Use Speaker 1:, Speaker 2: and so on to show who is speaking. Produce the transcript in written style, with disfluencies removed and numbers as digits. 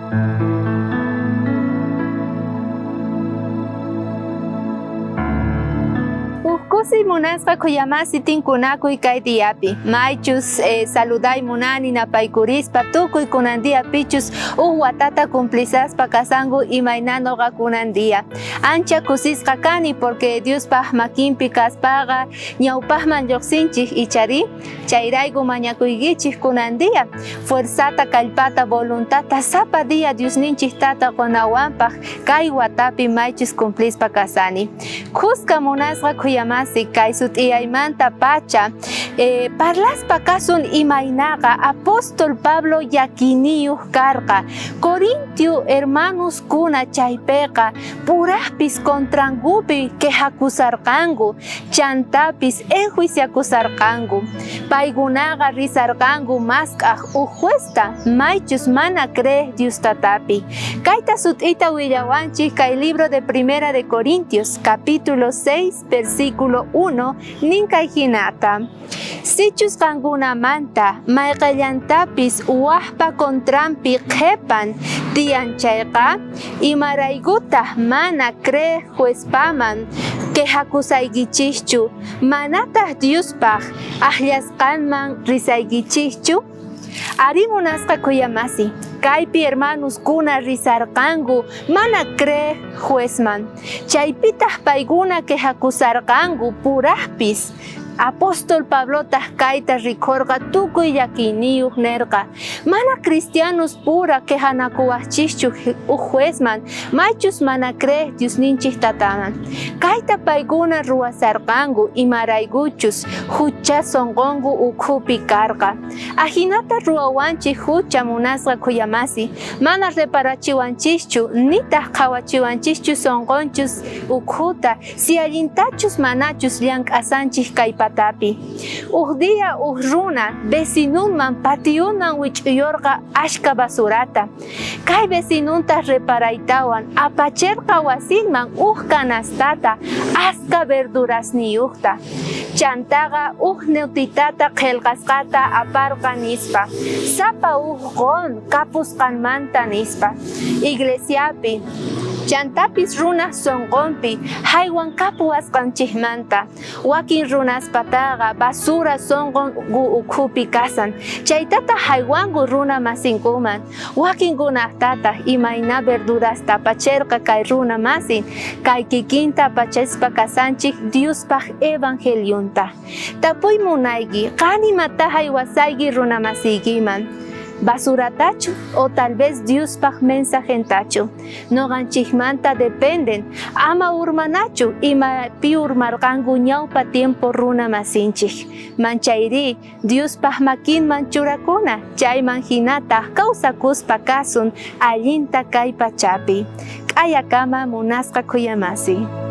Speaker 1: Uj kusiy munasqa khuyamasi tinkunakuy kay diapi. Maychus eh, saluday munani napaykurispa tukuy kunan dia pichus uj watata cumplisaspa kasanku imayna noqa kunan dia. Ancha kusisqa kani porque Diospaj makinpi kaspaqa ñawpajman llojsinchij icharí? Chayrayku mañakuykichij kunan dia fuerzata, kallpata, voluntadta sapa dia Diosninchij Tata qonawanpaj kay watapi maychus cumplispa kasani. Khuska munasqa khuyamasi kay sut'iyaymanta pacha eh, parlaspa kasun imaynaqa apóstol Pablo llakiyniyuj karqa. Corintio hermanuskuna chaypeqa purajpis contrankupi quejakusarqanku, chantapis enjuiciakusarqanku. Paykunaqa risarqanku mask'aj uj juezta, maychus mana creej Diostatapi. Kayta sut'ita willawanchej kay libro de Primera de Corintios, capítulo 6, versículo 1, nin kay jinata. Sichus qankunamanta mayqellantapis wajpa contranpi qhepan tiyan chayqa, imaraykutaj mana creej juezpaman quejakusaykichejchu, manataj Diospaj ajllasqanman risaykichejchu? Arí munasqa khuyamasi, kaypi hermanoskuna risarqanku mana creej juezman, chaypitaj paykuna quejakusarqanku purajpis. Apóstol Pablotaj kayta rikhorqa tukuy llakiyniyoj nerqa, Mana cristianos pura quejanakuwajchejchu uj juezman, maychus mana creej Diosninchej Tataman. Kayta paykuna ruwasarqanku imaraykuchus jucha sonqonku ukhupi karqa. Ajinata ruwawanchej jucha munasqa khuyamasi, mana reparachiwanchejchu, nitaj qhawachiwanchejchu sonqonchus ukhuta Si allintachus manachus llank'asanchej kay patapi. Uj día uj runa vecinonman pationman wich'uyorqa ashkha basurata. Kay vecinontaj reparaytawan apacherqa wasinman uj canastata askha verdurasniyojta. Chantaqa uj notitata qhelqasqata aparqa nispa, Sapa uj qon kapusqanmanta nispa. Iglesiapi Chantapis runaj sonqonpi jaywankapuwasqanchejmanta, wakin runaspataqa basura sonqonku ukhupi kasan, chaytataj jaywanku runa masinkuman. Wakinkunajtataj imayna verdurasta apacherqa kay runa masin, kay kikinta apachaspa kasanchej Diospaj evangelionta. Tapuy munayki, qan imatá jaywasayki runa masiykiman? Basuratachu o tal vez Diospaj mensajentachu? Noqanchejmanta dependen, ama urmanachu imapi urmarqanku ñawpa tiempo runa masinchej. Manchayrí, Diospaj makinman churakuna, chayman jinataj kawsakuspa kasun allinta kay pachapi. K'ayakama munasqa khuyamasi.